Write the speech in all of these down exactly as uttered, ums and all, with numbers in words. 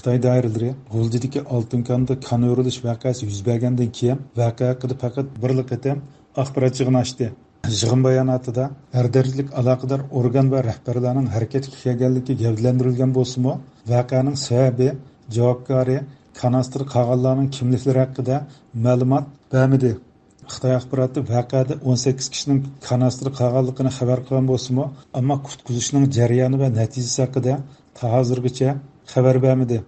خىتاي دائىرىلىرى غۇلجىدىكى ئالتۇن كاندا كان ئۆرۈلۈش ۋەقەسى يۈز بەرگەندىن كېيىن، ۋەقە ھەققىدە پەقەت بىرلا قېتىم ئاخبارات يىغىنى ئاچتى. يىغىن باياناتىدا ھەر دەرىجىلىك ئالاقىدار ئورگان ۋە رەھبەرلەرنىڭ ھەرىكەتكە كەلگەنلىكى گەۋدىلەندۈرۈلگەن بولسىمۇ، ۋەقەنىڭ سەۋەبى، جاۋابكارى، كان ئاستىدا قالغانلارنىڭ كىملىكلىرى ھەققىدە مەلۇمات بەرمىدى. خىتاي ئاخباراتى ۋەقەدە ئون سەككىز كىشىنىڭ كان ئاستىدا قالغانلىقىنى خەۋەر قىلغان بولسىمۇ، ئەمما قۇتقۇزۇشنىڭ جەريانى ۋە نەتىجىسى ھەققىدە تا ھازىرغىچە خەۋەر بەرمىدى.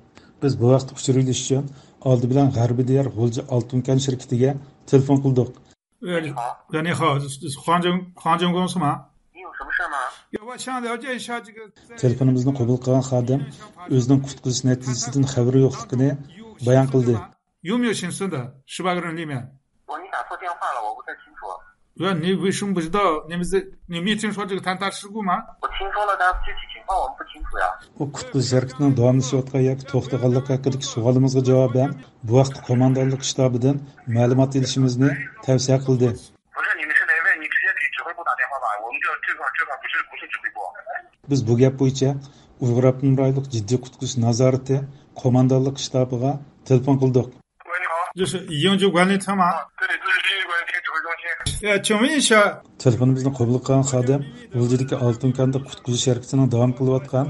بىز بۇ ھەقتە ئۇچۇر ئېلىش ئۈچۈن ئالدى بىلەن غەربىي دىيار غۇلجا ئالتۇن كان شىركىتىگە تېلېفون قىلدۇق. 喂，你好。 喂，你好，是，是黄建，黄建工是吗？ 你有什么事吗？ 我想了解一下这个。 تېلېفونىمىزنى قوبۇل قىلغان خادىم ئۆزىنىڭ قۇتقۇزۇش نەتىجىسىدىن خەۋىرى يوقلۇقىنى بايان قىلدى. 有没有幸存的十八个人里面？ 我，你打错电话了，我不太清楚。 喂，你为什么不知道？你们这，你没听说这个坍塌事故吗？ 我听说了，但具体情况我们不清楚呀。 ئۇ قۇتقۇزۇش ھەرىكىتىنىڭ داۋاملىشىۋاتقان ياكى توختىغانلىقى ھەققىدىكى سوئالىمىزغا جاۋابەن، بۇ ھەقتە قوماندانلىق شتابىدىن مەلۇمات ئېلىشىمىزنى تەۋسىيە قىلدى. 不是，你们是哪位？你直接给指挥部打电话吧，我们这儿这个这个不是不是指挥部。 بىز بۇ گەپ بويىچە ئۇيغۇر ئاپتونوم رايونلۇق جىددىي قۇتقۇزۇش نازارىتى قوماندانلىق شتابىغا تېلېفون قىلدۇق. 喂，你好。 这是营救管理层吗？ 对，这是营救管理厅指挥中心。 呃，请问一下。 تېلېفونىمىزنى قوبۇل قىلغان خادىم غۇلجىدىكى ئالتۇن كاندا قۇتقۇزۇش ھەرىكىتىنىڭ داۋام قىلىۋاتقان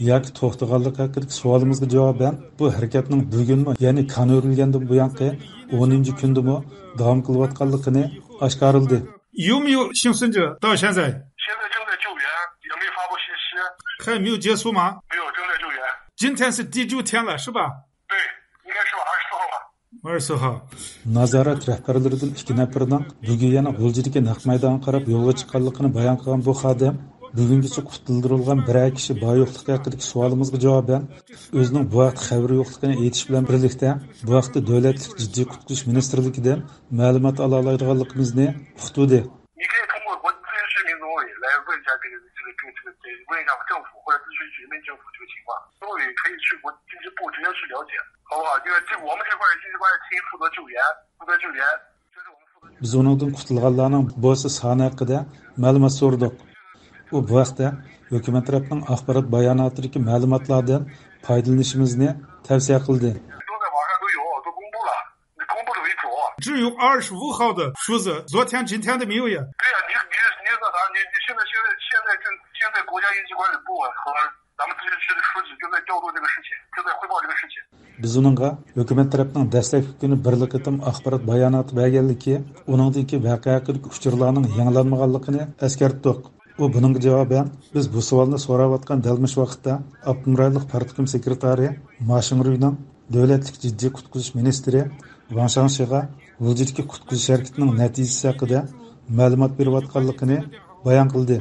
ياكى توختىغانلىقى ھەققىدىكى سوئالىمىزغا جاۋابەن، بۇ ھەرىكەتنىڭ بۈگۈنمۇ، يەنى كان ئۆرۈلگەندىن بۇيانقى ئونىنچى كۈندىمۇ داۋام قىلىۋاتقانلىقىنى ئاشكارىلىدى. 有没有幸存者到现在？ 现在正在救援，也没发布信息。 还没有结束吗？ 没有，正在救援。 今天是第九天了，是吧？ 对，应该是吧，二十四号吧。 二十四号。 نازارەت رەھبەرلىرىدىن ئىككى نەپىرىنىڭ بۈگۈن يەنە غۇلجىدىكى نەق مەيدانغا قاراپ يولغا چىققانلىقىنى بايان قىلغان بۇ خادىم، بۈگۈنگىچە قۇتۇلدۇرۇلغان بىرەر كىشى بار يوقلۇقى ھەققىدىكى سوئالىمىزغا جاۋابەن، ئۆزىنىڭ بۇ ھەقتە خەۋىرى يوقلۇقىنى ئېيتىش بىلەن بىرلىكتە، بۇ ھەقتە دۆلەتلىك جىددىي قۇتقۇزۇش مىنىستىرلىكىدىن مەلۇمات ئالالايدىغانلىقىمىزنى ئۇقتۇردى. 你可以通过国际知识民族网络来问一下这个这个这个这个这个，问一下政府或者咨询局民政府这个情况，都也可以去国经济部直接去了解，好不好？因为这我们这块儿经济关系厅负责救援，负责救援，这是我们负责救援。 بىز ئۇنىڭدىن قۇتۇلغانلارنىڭ بولسا سانى ھەققىدە مەلۇمات سورىدۇق. ئۇ بۇ ھەقتە ھۆكۈمەت تەرەپنىڭ ئاخبارات باياناتىدىكى مەلۇماتلاردىن پايدىلىنىشىمىزنى تەۋسىيە قىلدى. 都在网上都有，都公布了。 公布的为主。 只有二十五号的数字，昨天、今天的没有呀。 对呀，你你你那啥，你你现在现在现在正现在国家应急管理部和咱们自治区的书记正在调度这个事情，正在汇报这个事情。 بىز ئۇنىڭغا ھۆكۈمەت تەرەپنىڭ دەسلەپكى كۈنى بىرلا قېتىم ئاخبارات باياناتى بەرگەنلىكى، ئۇنىڭدىن كېيىن ۋەقە ھەققىدىكى ئۇچۇرلارنىڭ يېڭىلانمىغانلىقىنى ئەسكەرتتۇق. ئۇ بۇنىڭغا جاۋابەن، بىز بۇ سوئالنى سوراۋاتقان دەل مۇشۇ ۋاقىتتا ئاپتونوم رايونلۇق پارتكوم سېكرېتارى ما شىڭرۇينىڭ دۆلەتلىك جىددىي قۇتقۇزۇش مىنىستىرى ۋاڭ شاڭشىغا غۇلجىدىكى قۇتقۇزۇش ھەرىكىتىنىڭ نەتىجىسى ھەققىدە مەلۇمات بېرىۋاتقانلىقىنى بايان قىلدى.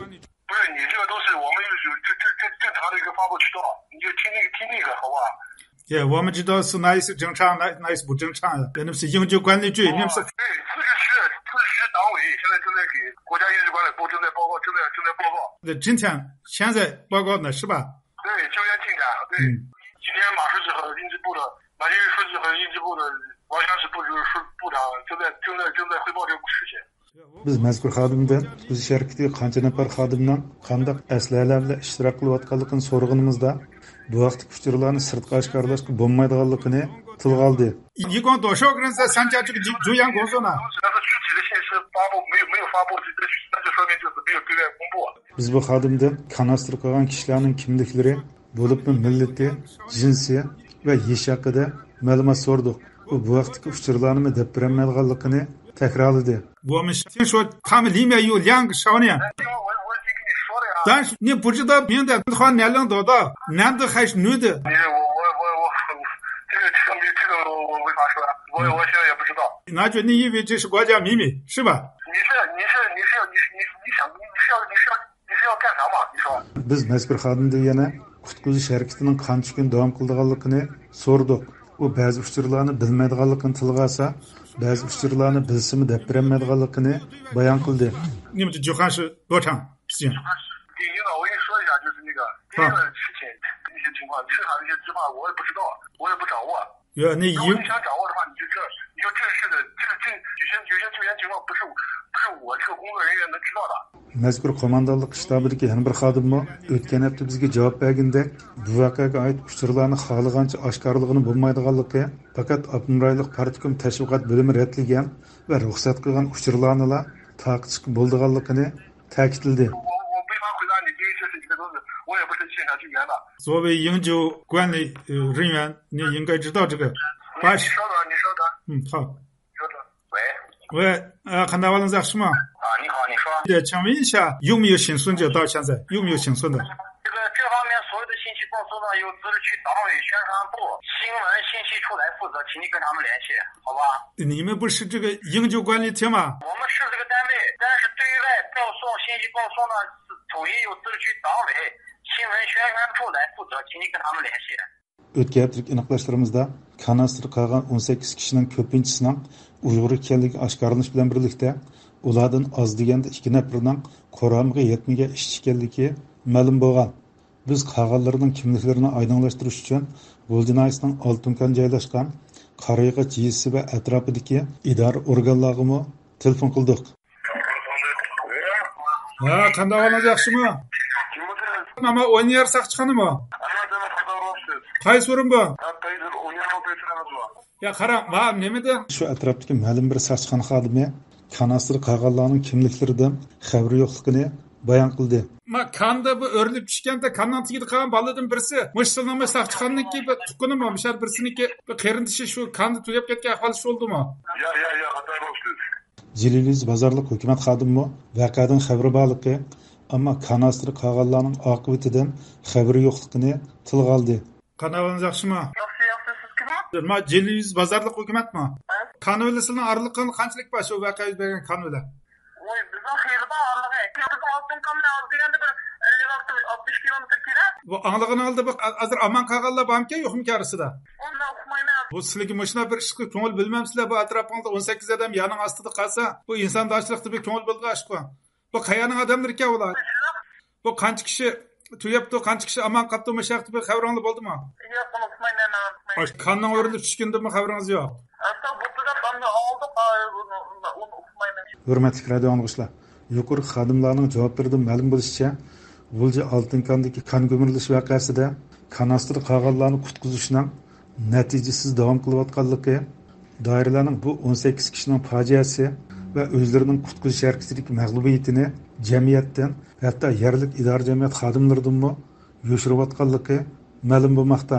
不是，你这个都是我们有有正正正正常的一个发布渠道，你就听那个听那个好不好？ 对，我们知道是哪一些正常，哪哪一些不正常，那是营救管理局，你们是。 对，自治区自治区党委现在正在给国家应急管理部正在报告，正在正在报告。 那今天现在报告呢，是吧？ 对，救援进展，对。 嗯。 今天马书记和应急部的，马英宇书记和应急部的王湘石部部长正在正在正在汇报这个事情。 بىز مەزكۇر خادىمدىن قۇتقۇزۇش ھەرىكىتىگە قانچە نەپەر خادىمنىڭ قانداق ئەسلىھەلەر بىلەن ئىشتىراك قىلىۋاتقانلىقىنى سورىغىنىمىزدا، بۇ ھەقتىكى ئۇچۇرلارنى سىرتقا ئاشكارىلاشقا بولمايدىغانلىقىنى تىلغا ئالدى. 一共多少个人在参加这个救救援工作呢？ 那个具体的信息发布没有没有发布，那就那就说明就是没有对外公布。 بىز بۇ خادىمدىن كان ئاستىدا قالغان كىشىلەرنىڭ كىملىكلىرى، بولۇپمۇ مىللىتى، جىنسى ۋە يېشى ھەققىدە مەلۇمات سورىدۇق. ئۇ بۇ ھەقتىكى ئۇچۇرلارنىمۇ دەپ بېرەلمەيدىغانلىقىنى تەكرارلىدى. 我们听说他们里面有两个少年。 我我已经跟你说了呀。 但是你不知道名字和年龄多大，男的还是女的。 你我我我我这个这个没这个我我没法说，我我现在也不知道。 那就你以为这是国家秘密，是吧？ 你是你是你是要你你你想你是要你是要你是要干啥嘛？你说。 بىز مەزكۇر خادىمدىن يەنە قۇتقۇزۇش ھەرىكىتىنىڭ قانچە كۈن داۋام قىلىدىغانلىقىنى سورىدۇق. ئۇ بەزى ئۇچۇرلارنى بىلمەيدىغانلىقىنى تىلغا ئالسا، بەزى ئۇچۇرلارنى بىلسىمۇ دەپ بېرەلمەيدىغانلىقىنى بايان قىلدى. 你们的救援是多长时间？ 第一呢，我跟你说一下，就是那个第一个事情，一些情况，剩下的一些情况我也不知道，我也不掌握。 有，那有。 如果你想掌握的话，你就这，你就正式的，这这有些有些救援情况不是不是是我这个工作人员能知道的。 مەزكۇر قوماندانلىق شتابىدىكى يەنە بىر خادىممۇ ئۆتكەن ھەپتە بىزگە جاۋاب بەرگىنىدەك، بۇ ۋەقەگە ئائىت ئۇچۇرلارنى خالىغانچە ئاشكارىلىغىلى بولمايدىغانلىقى، پەقەت ئاپتونوم رايونلۇق پارتكوم تەشۋىقات بۆلۈمى رەتلىگەن ۋە رۇخسەت قىلغان ئۇچۇرلارنىلا تارقىتىشقا بولىدىغانلىقىنى تەكىتلىدى. 我我我不一般回答你这些事情，这些都是我也不是现场救援的。 作为营救管理呃人员，你应该知道这个。 你你稍等，你稍等，嗯，好。 喂。喂，呃， قانداق ئەھۋالىڭىز، ياخشىمۇ؟ 啊，你好，你说。 对，请问一下，有没有幸存者？到现在有没有幸存的？ 这个这方面所有的信息告诉呢，由自治区党委宣传部新闻信息处来负责，请你跟他们联系，好吧？ 你们不是这个营救管理厅吗？ 我们是这个单位，但是对外告诉信息告诉呢，是统一由自治区党委新闻宣传处来负责，请你跟他们联系。 ئۆتكەن ھەپتىلىك ئېنىقلاشلىرىمىزدا كاناستىدا قالغان ئون سەككىز كىشىنىڭ كۆپىنچىسىنىڭ ئۇيغۇر ئىكەنلىكى ئاشكارىلىنىش بىلەن بىرلىكتە، ئۇلاردىن ئاز دېگەندە ئىككى نەپىرىنىڭ قۇرامىغا يەتمىگەن ئىشچى ئىكەنلىكى مەلۇم بولغان. بىز قالغانلىرىنىڭ كىملىكلىرىنى ئايدىڭلاشتۇرۇش ئۈچۈن غۇلجا ناھىيەسىنىڭ ئالتۇن كان جايلاشقان قاراياغاچ يېزىسى ۋە ئەتراپىدىكى ئىدارە ئورگانلارغىمۇ تېلېفون قىلدۇق. ھە، قانداق ئەھۋالىڭىز، ياخشىمۇ؟ مانا ئونيار ساقچىخانىمۇ؟ قايسى ئورۇن بۇ؟ يا، قاراڭ، ۋا نېمىدە؟ شۇ ئەتراپتىكى مەلۇم بىر ساقچىخانا خادىمى كاناستىدا قالغانلارنىڭ كىملىكلىرىدىن خەۋىرى يوقلۇقىنى بايان قىلدى. ما كاندا بۇ ئۆرۈلۈپ چۈشكەندە كاننىڭ تېگىدە قالغان بالىدىن بىرسى، مۇشۇ سىلىنىڭ ساقچىخانىدىكى بىر تۇغقىنىمۇ، مۇشۇ بىرسىنىڭكى بىر قېرىندىشى شۇ كاندا تۈگەپ كەتكەن ئەھۋال شۇ بولدىمۇ؟ يا، يا، يا، خاتا بولۇپسىز. جىلى يۈز بازارلىق ھۆكۈمەت خادىمىمۇ ۋەقەدىن خەۋىرى بارلىقى، ئەمما كاناستىدا قالغانلارنىڭ ئاقىۋىتىدىن خەۋىرى يوقلۇقىنى تىلغا ئالدى. قانداق ئەھۋالىڭىز، ياخشىمۇ؟ ياخشى، ياخشى، سىز كىم؟ ما جىلى يۈز بازارلىق ھۆكۈمەتمۇ؟ ھە. كان بىلەن سىلىنىڭ ئارىلىقىڭىزدا قانچىلىك بار شۇ ۋەقە يۈز بەرگەن كان بىلەن؟ ۋاي، بىزنىڭ خېلى بار ئارىلىقى. بىزنىڭ ئالتۇن كان بىلەن ئالدى دېگەندە بىر ئەللىك ئاتمىش كىلومېتىر كېرەك. بۇ ئاڭلىغىنىڭىزدا بۇ ھازىر ئامان قالغانلار بارمىكەن، يوقمىكەن ئارىسىدا؟ ئۇنى ئۇقمايمەن. بۇ سىلىگە مۇشۇنداق بىر ئىشقا كۆڭۈل بۆلمەمسىلەر؟ بۇ ئەتراپىڭىزدا ئون سەككىز ئادەم يارنىڭ ئاستىدا قالسا، بۇ ئىنساندارچىلىقتا بىر كۆڭۈل بۆلىدىغان ئىشقۇ. بۇ قەيەرنىڭ ئادەملىرىكەن ئۇلار؟ بۇ قانچە كىشى تۈگەپتۇ، قانچە كىشى ئامان قاپتۇ، مۇشۇ ھەقتە بىر خەۋىرىڭلار بولدىمۇ؟ ياق، ئۇنى ئۇقمايمەن، مەن ئۇقمايمەن. ئاشۇ كاننىڭ ئۆرۈلۈپ چۈشكىنىدىنمۇ خەۋىرىڭىز يوق؟ ئەسلا بۇ تۈگەپ، ئەمدى ئالدۇق، ئۇنى، ئۇنى ئۇقمايمەن. ھۆرمەتلىك رادىيو ئاڭلىغۇچىلار، يۇقىرىقى خادىملارنىڭ جاۋابلىرىدىن مەلۇم بولۇشىچە، غۇلجا ئالتۇن كاندىكى كان گۈمۈرۈلۈش ۋەقەسىدە كاناستىدا قالغانلارنى قۇتقۇزۇشنىڭ نەتىجىسىز داۋام قىلىۋاتقانلىقى، دائىرىلەرنىڭ بۇ ئون سەككىز كىشىنىڭ پاجىئەسى ۋە ئۆزلىرىنىڭ قۇتقۇزۇش ھەرىكىتىدىكى مەغلۇبىيىتىنى جەمئىيەتتىن، ھەتتا يەرلىك ئىدارە جەمئىيەت خادىملىرىدىنمۇ يوشۇرۇۋاتقانلىقى مەلۇم بولماقتا.